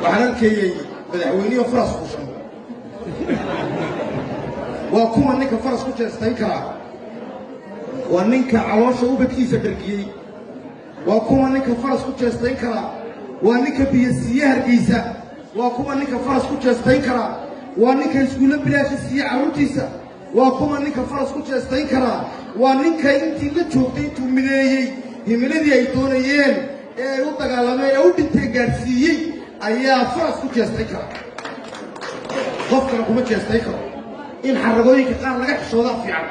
Waxaan arkayey madaxweynihi faras fuushan. Waa kuwa ninka faras ku jeestayn karaa? Waa ninka caloosha ubadkiisa dhargiyey. Waa kuwa ninka faras ku jeestayn karaa? Waa ninka biyo siiye Hargeysa. Waa kuwa ninka faras ku jeestayn karaa? Waa ninka iskuulla bilaasha siiye carruurtiisa. Waa kuwa ninka faras ku jeestayn karaa? Waa ninka intii la joogtay intuu mideeyey himiladii ay doonayeen ee ay u dagaalameen ee u dhinteen gaadhsiiyey ayaa faras ku jeestayn kara. Qof kale kuma jeestayn karo. In xaragooyinka qaar laga xishoodaa fiican.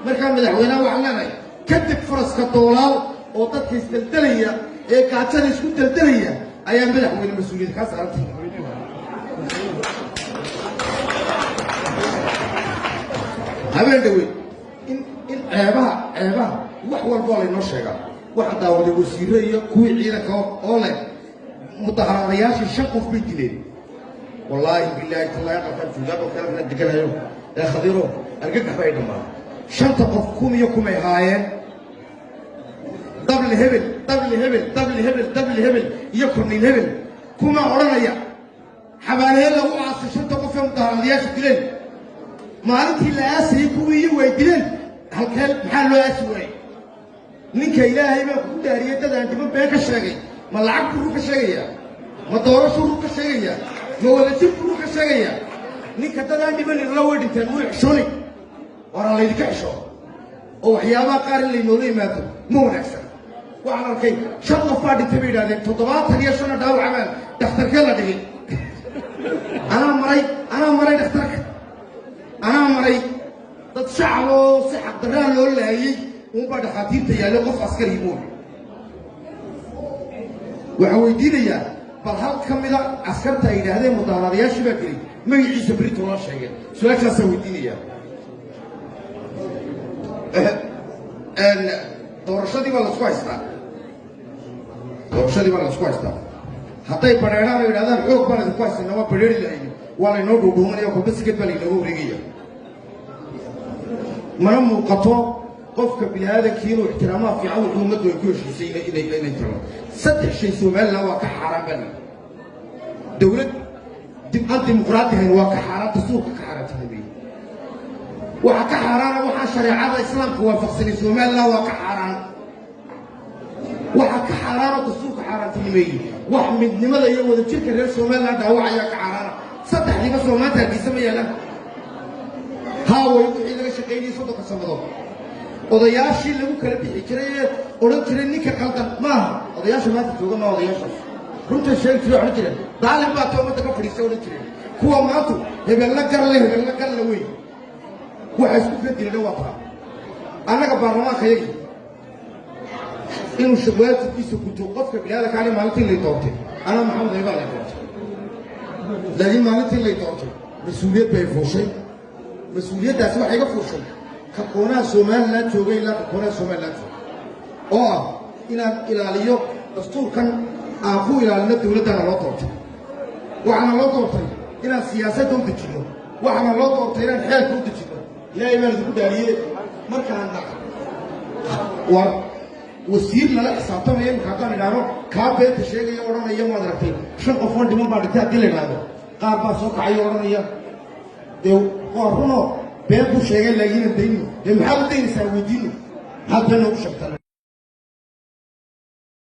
Markaa madaxweynaha waxaan leenahay, kadib faraska doolaal oo dadka isdeldelaya ee gaajada isku deldelaya ayaa madaxweyne mas-uuliyad kaa saarantay. Habeen dhaweyd in ceebaha wax walboo laynoo sheegaa. Waxaan daawaday wasiirro iyo kuwii ciidanka oo leh mudaharaadayaashii shan qof bay dileen. Wallaahi, bilaahi, tallaahi, aqalkaan joogaa, aqalkaan halkaan deganayo ee khadiiro argagax bay dhammaan. Shanta qof kum iyo kumay haayeen? Dable hebel, dable hebel, dable hebel, dable hebel iyo korniil hebel kuma odhanaya. Xabaalehee lagu aasay shanta qof ee mudaharaadayaashu dileen? Maalintii la aasayey kuwii iyagu ay dileen halkee? Maxaa loo aasi waayey? Ninka Ilaahay baa kugu dhaariyey, dad aan dhiman been ka sheegay, ma lacag buu run ka sheegayaa? Ma doorashuu run ka sheegayaa? Ma wadajir buu run ka sheegayaa? Ninka dad aan dhimanin la way dhinteen wuu xishoonay. Waraa laydinka xishoo oo waxyaabaha qaar in laynoola yimaado ma wanaagsan. Waxaan arkay shan qof baa dhintay bay yidhahdeen, 75-na dhaawacabaan. Dhakhtarkee la dhigay? Anaa maray, anaa maray dhakhtarka, anaa maray. Dad shacab oo si xaqdarraa loo laayey uunbaa dhakhaatiirta yaallo, qof askari moog. Waxaan weydiinayaa, bal hal ka mida askarta ay yidhaahdeen mudaharaadayaashii baa dilay magaciisa berito loo sheegeen. Su-aashaasaan weydiinayaa. Doorashadii baa laisku haystaa, doorashadii baa laisku haystaa. Hadday badheedhaan oo yidhahdaan xoog baan idinku haysana, waa badheeri lahayni, waa laynoo dhuudhuumanaya, kolba sikad baa laynooga wareegaya. Mana muuqato qofka bini aadankii inuu ixtiraamaha fiican wuxuu ummaddu ay ku heshiisay inay tiro. Saddex shay Somaliland waa ka xaaraan baa layidhi. Dowlad aan dimuqraadi hayn waa ka xaaraan, dastuurka ka xaaraantinimeeyey. Waxaa ka xaaraana waxaan shareecada Islaamka waafaqsanay Somaliland waa ka xaaraan. Waxaa ka xaaraanoo dastuurka xaaraantinimeeyey wax midnimada iyo wadajirka reer Somaliland dhaawacayaa ka xaaraana. Saddexdiiba soomaanta Hargeysa ma yaalaan. Haaway wixii laga shaqaynayay 30-ka sannadood? Odayaashii lagu kala bixi jiray ee odhan jiray ninka qaldan maaha odayaasha maanta jooga, maa odayaashaas runta sheegi jiray, odhan jireen daalin baa ta ummadda ka fadhiistay odhan jireen. Kuwa maantu hebelna garle, hebelna garle wey. Waxa isku kadilana waa taa. Annaga baarlamaanka yagi inuu waajibkiisa guto qofka biniaadanka ani maalintii lay doontay, anaa Maxamed Aybaa lay doontay, laakiin maalintii lay doontay mas-uuliyad bay fuushay. Mas-uuliyaddaasi waxay iga fuushay ka koonaha Somaliland joogay ilaa ka koonaha Somaliland jooga, oo ah inaan ilaaliyo dastuurkan, aan ku ilaalino dowladdana loo doortay. Waxaana loo doortay inaan siyaasadda u dejinno, waxaana loo doortay inaan xeelka u dejinno. Ilaahay baan idinku dhaariye, markaan war wasiir lala xisaabtamaya imika haddaan idhaahno kaa beenta sheegaya odhanaya, maad aragtay shan qof oo dhiman baa dhintay, haddii la idhaahdo qaar baa soo kacaya odhanaya dee waa runoo been buu sheegay, laakiinan dayno. Dee maxaad u daynaysaa? Weydiino, maxaad been noogu sheegtaa?